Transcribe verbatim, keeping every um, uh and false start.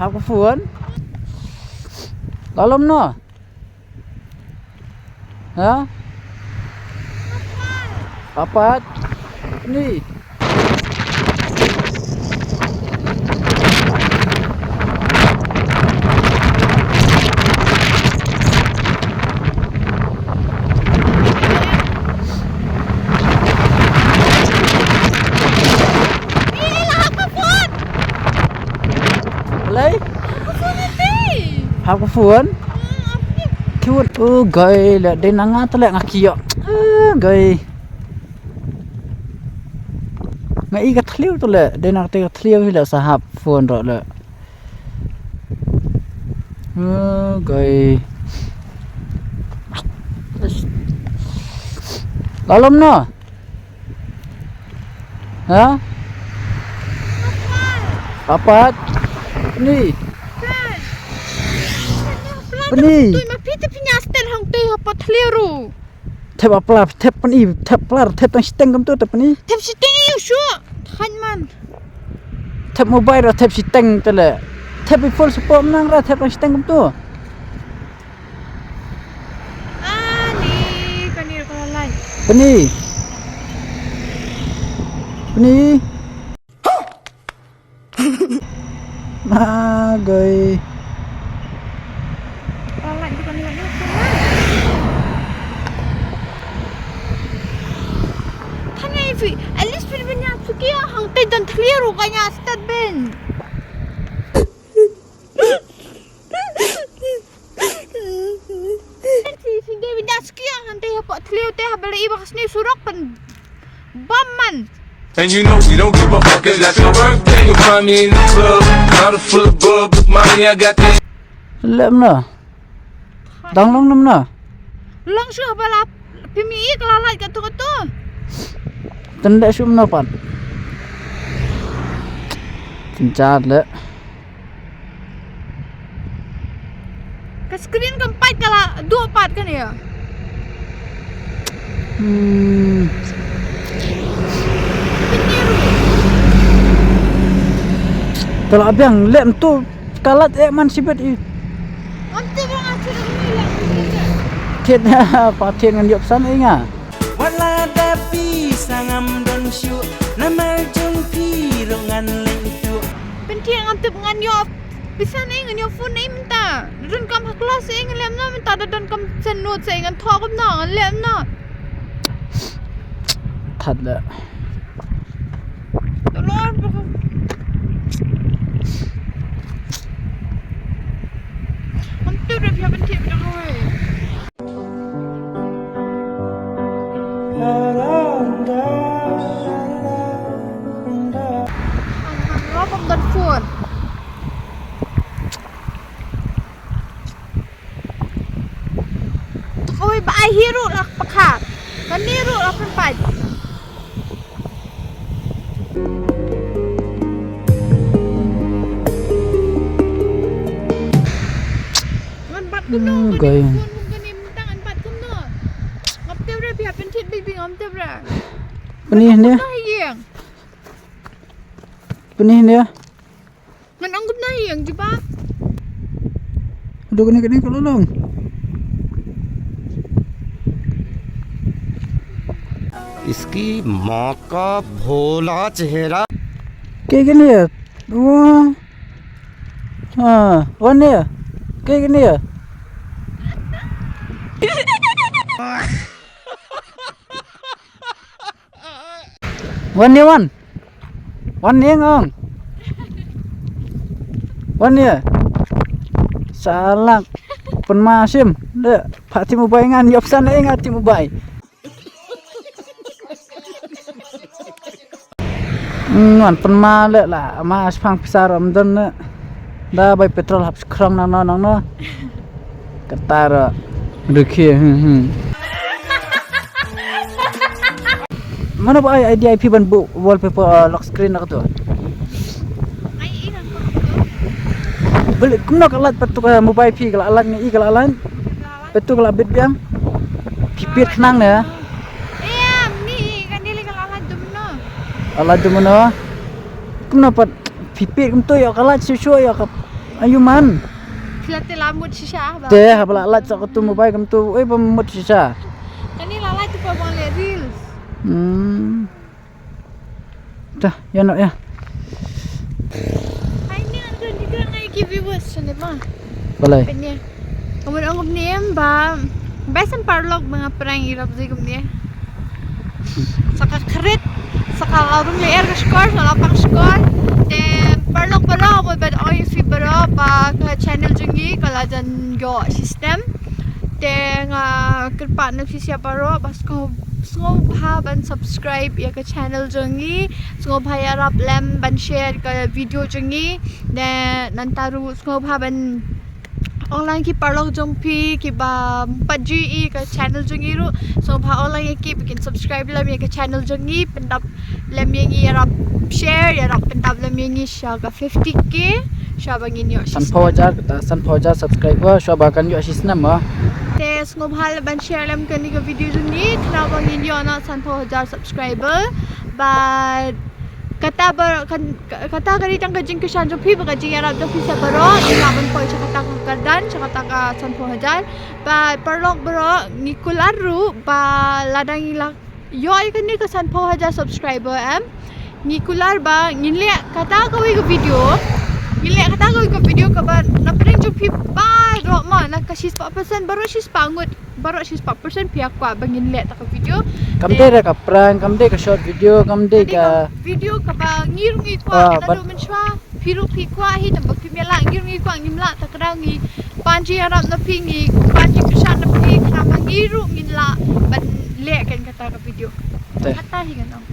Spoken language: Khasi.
Hap ka phone. La lum noh. Ha? Apat. Ni. Alai? Hap ka phone? Ki wut, oh, gai, le, dei na nga te le nga kio. Eh, gai. Nga i ka thliew te le, dei na ka te ka thliew hi le sa hap phone ro le. Oh, gai. La lum noh. Ha? Apat. Ni. Ni. Tu ma phi te phi nya stand hangtei ha pat thliew ruh. Thep aplar, thep pyni, thep plar, thep tang shiteng kumtu te pyni. Thep shiteng ïa shu. Thain man. Thep mobile ruh thep shiteng te le. Thep i full support nang ruh thep tang shiteng kumtu. Ani, kane ka la lai. Pyni. Pyni. Ma gai. Ka la lai tu kane ka la lai. Tanya ifi, at least phi bin ïa suki hangtei don thliew ruh ka ïa stad bin. Sngewbha ïa suki hangtei hapoh thliew te haba la i ba ka sniew surok pynbam man. And you know we don't give a fuck if that's your birthday. You'll find me in the club, bottle full of bub, look, mommy, I got that. Lem na. Dang long nam na. Long shu haba la phi mi i ka la lait katto katto. Tang da shu nam na pat. Tang chat le. Ka screen kam pat ka la duh pat kane ïa. Hmm. Te la biang lem tu ka lait eh man shibit i. Am te bang achu ni la. Thied pa thied ngan ïoh pisa ei nga. Wat la da pisa ngam don shuh namar jong phi ruh ngan leh tu. Pynthied ngam tip ngan ïoh pisa ne ngan ïoh phone ne mynta. Da donkam ha klas ne ngan leh noh mynta, da donkam send note ne ngan thoh kumno ngan leh noh. That leh. Tolor ba ka. Ngam tip re phi hap pynthied da kawei. Ngam don phone. Kawei ba ai hi ruh la pakha. Kane ruh la pynpait. Ngan bat kumno, hmm, kane gai. Phone kum kane mynta ngan bat kumno. Ngam tip re phi hap pynthied beit beit ngam tip re. Pyni ne. Pyni ne. Ngan ong kumno ïa jubab. Aduh, kane, kane ka la long. इसकी माँ का भोला चेहरा। Ke kane. Wah. Ha, wan ne. Ke kane. Wan ne wan. Wan ne ngong. Wan ne. Salak. Pynma shim. De. Pha ti mobile ngan ïoh pisa ne nga ti mobile. Wan pynma le la ma shipang pisa ram don ne. Da bai petrol hap skrong nang no nang no. Kata ra. Dukhi, hmm, hmm. Mano ba ai idea phi ban buh wallpaper, uh, lock screen na kato? Bel kumno ka lait pat tu ka mobile phi ka la lait ngi i ka la lait. Pat tu ka la bit biang. Phi pit khnang ne. Em, ni kan dili ka la lait dum no. La lait dum no. Kumno pat phi pit kumto ïa ka lait shu shu ïa ka. Ayu man. Phi la te la mut shisha ba. Te haba la lait sa katu mobile kam tu, eh, ba mut shisha. Kani la lait tu ba bang le reels. Hmm. Dah, ya nak ya. Hai ni ada juga ngai ki viewers sana ma. Balai. Kani. Kamu dah ngop ni em ba. Best em parlok ba nga prank i rap zai kum ni. Sa ka krit, sa ka la rung lyer ka shkor, sa la pang shkor. Te parlok baroh, mo bad oi fi baroh ba ka channel jong ngi ka la jan ïoh system. Te nga kyrpad na phi sha baroh ba sngewbha ban subscribe ïa ka channel jong ngi, sngewbha ïarap lem ban share ka video jong ngi. Te nangta ruh sngewbha ban ong lang ki parlok jong phi kiba pat ju i ka channel jong ngi ruh. Sngewbha ong lang ïa ki ba kin subscribe lem ïa ka channel jong ngi, pyndap lem ïa ngi, ïarap share, ïarap pyndap lem ïa ngi sha ka fifty K. Sha ba ngin ïoh shi snem. Sanphew hajar, kata sanphew hajar subscriber, sha ba kan ïoh shi snem ba. Te sngewbha lem ban share lem kani ka video jong ngi, khnang ba ngin ïoh na sanphew hajar subscriber. Bad kata ba kan, kata ka dei tang ka jingkyrshan jong phi bad ka jingïarap jong phi sa baroh, ïa nga ban poi sha kata ka kyrdan, sha kata ka sanphew hajar. Bad parlok baroh, ngi kular ruh ba lada ngi la ïoh ïa kane ka sanphew hajar subscriber em, ngi kular ba ngin leh kata kawei ka video, ngin leh kata kawei ka video kaba na pdeng jong phi baroh ma, na ka shispah percent baroh shispah ngut. Baroh shispah percent phi ïa kwah ba ngin leh ta ka video. Kam dei da ka prank, kam dei ka short video, kam dei ka video kaba ngi ruh ngi kwah, naduh mynshuwa phi ruh phi kwah hi, tang ba phim ïa lah, ngi ruh ngi kwah, ngim lah, ta ka daw ngi pan jingïarap na phi, ngi pan jingkyrshan na phi, khnang ba ngi ruh ngin lah ban leh kan kata ka video. Kata hi kan ong.